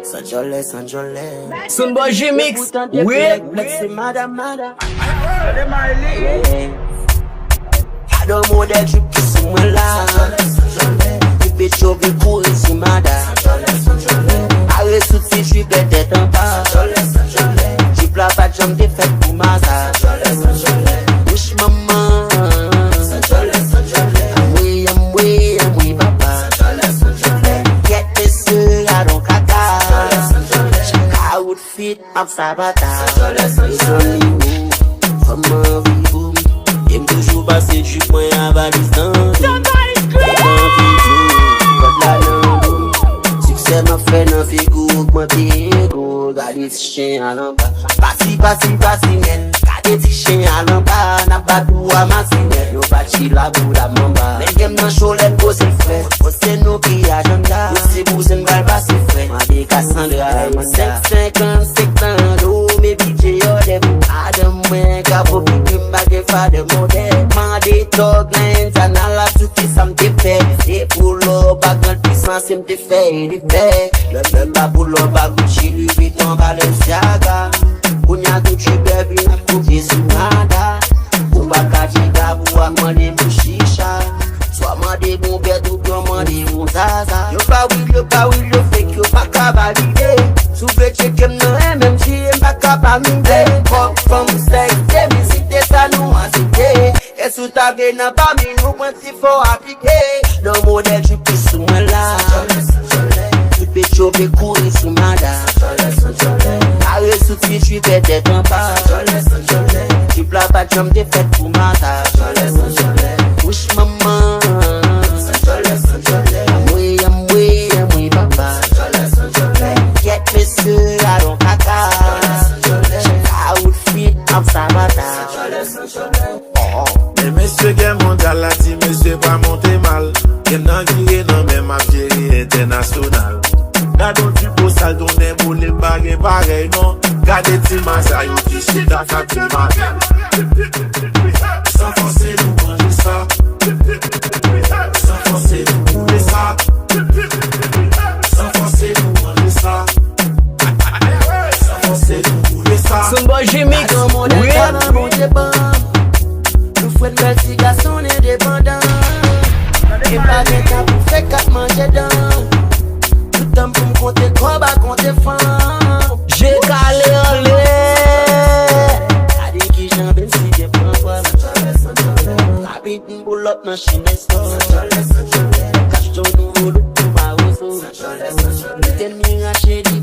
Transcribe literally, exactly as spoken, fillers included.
San djòlè, san djòlè. Soundboy G-Mix. Wi. Blèk se madam, madam. Gadon modèl trip ki sou mwen la. Trip e chove kouri sou mada. Are sou ti trip e tèt anba. Trip la pa t janm te fèt pou maza. Wouch manman. Anmwe, anmwe, anmwe papa. Kèt mesye, gadon kaka. Chak outfit ap sabata. Mezanmi, ou, fanm anvi pou m. E m toujou pase trip mwen a valiz nan. Fanm anvi pou m. Kòd la nan do m. Siksè m ap fè nan figi w ogmante ego. Gade ti chen al anba. Pasi, pasi, pasi, men. Gade ti chen al anba. N ap bat pou amasinèt. Yo pa t chila pou la manba. Men gen m nan cho lè n poze l frè. Bon, se nou ki ajanda. Nou se bouzen n pral pase frè. Mande Cassandra, manda. Senk senkant, senk tan do, me pije yo de pou adan mwen ka pwofite m pa gen fadè modèl. Mande tòg nan Indiana la sou ki sa m te fè. Se pou lò pa gran pwisans se m te fè e li fè. Lè m pa pou lò pa Gucci, Louis Vuitton, Balenciaga. Kounye a tout Uber vin ap kopye sou nada. Ou pa ka chita pou w ap mande pou chicha. Swa mande bon bèt oubyen mande bon zaza. Yo pa real, yo pa real, yo fake, yo pa ka valide. Si w vle tcheke m nan M M G, m pa ka pa mize. Kòk, fanm, sèks, se mizik de sa nou an site. E si w ta vle nan pami nou, pwen ti fò aplike. Nan modèl trip ki sou mwen la. Trip e chove kouri sou mada. Are sou ti trip e tèt anba. Trip la pa t janm te fèt pou maza. Wouch manman. Anmwe, anmwe, anmwe papa. Kèt mesye, gadon kaka. Chak outfit ap sabata. Men mesye, gè mondyal la, ti mesye pa monte mal. Gen nan vire nan men m ap jere entènasyonal. Gade yon ti posal tounen boule m pa gen parèy non. Gade ti maza yo ki chita sa ti maza. San fòse nou manje sa. San fòse nou boule sa. San fòse nou manje sa. San fòse nou boule sa. Soundboy G-Mix. Gadon modèl talan Bondye ban m. Nou fre n bèl ti gason n endepandan. E pa gen tan pou fake ap manje dan. Tout tan m pou m konte kòb a konte fanm. Je kale anlè. Gade kijan Benz li gen pran pwa. Rapid m pull up nan Chine Store. Kach yon nouvo look pou Mawozo. Tèl mirache li